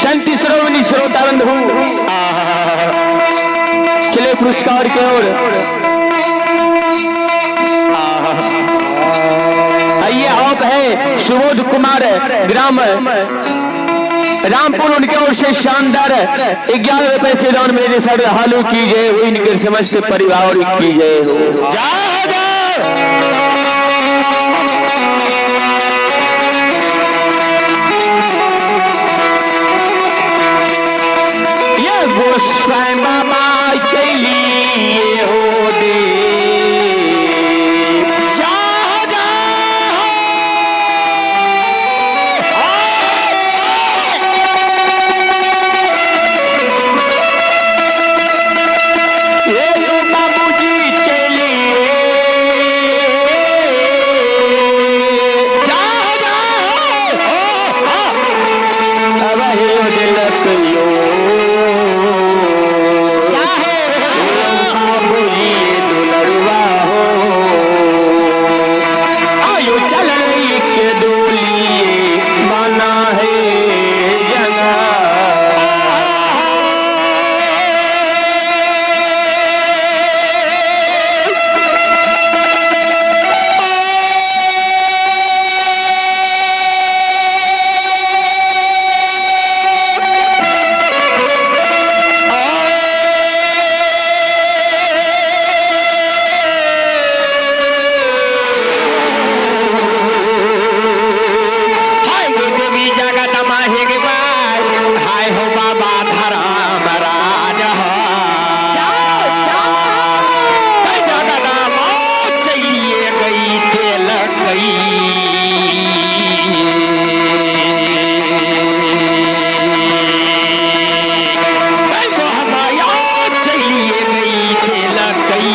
संत श्रोमणी श्रोता बंधु, चले पुरस्कार के ओर। आइए आप है सुबोध कुमार ग्राम रामपुर, उनके ओर से शानदार 11 रुपए से दान मेरे सर हालू की जय हो, इनके समस्त परिवार की जय हो। जाओ जाओ। ये गोसाई बाबा चलिए हो दे। जाओ जाओ। ये यो बाबूजी चलिए। जाओ जाओ। अब हे दिलक यो बाबूजी दुलरुआ हो, आयो चल के डोलिए माना है जगह। हाय गो देवी जगत माहे गे बाय, हाय हो बाबा धर्म राज हो। जगत चलिए गई तेल गई। माया चलिए गई तेल गई।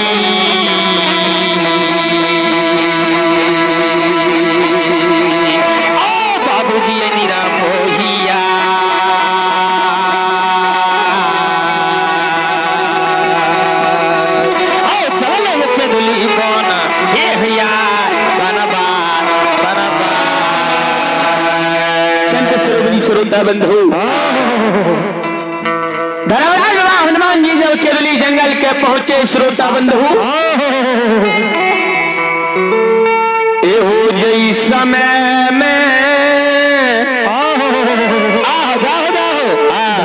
ओ बाबूजी निरा मोहिया। ओ चल चुगली बना हे भैया बनबा बनबा। संत श्रोमणी श्रोता बंधु, धर्मराज बाबा हनुमान जी जब केरली जंगल के पहुंचे श्रोता बंधु, एहो जई समय में आओ जाओ जाओ।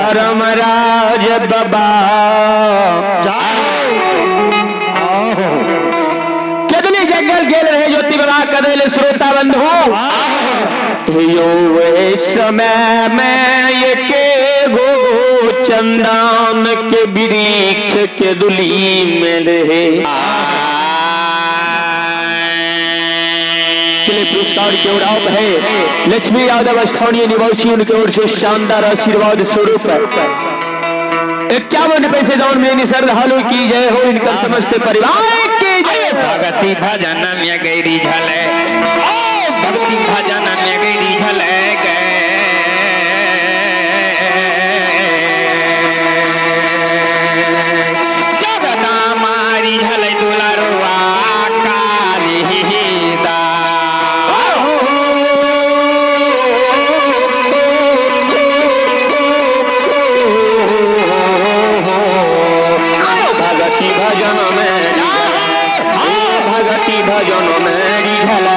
धर्मराज बाबा केदली जंगल गेल रहे ज्योति बाबा कदेले श्रोता बंधु, यो वे समय में ये के गो चंदन के वृक्ष के दुली में रहे। चले पुरस्कार के ओर आप है लक्ष्मी यादव स्थानीय निवासी, उनके ओर से शानदार आशीर्वाद स्वरूप 51 पैसे दान में निसर्ग हालू की जय हो, इनका समस्त परिवार की जय। भगति भजन में गैरी झले, ओ भक्ति भजन में गैरी झले गए। जगदा मारी झले दुलारुआ काली दा। भगति भजन में, भगति भजन में रिझल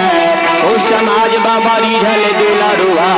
ओ समाज बाबा रिझल दुलारुआ।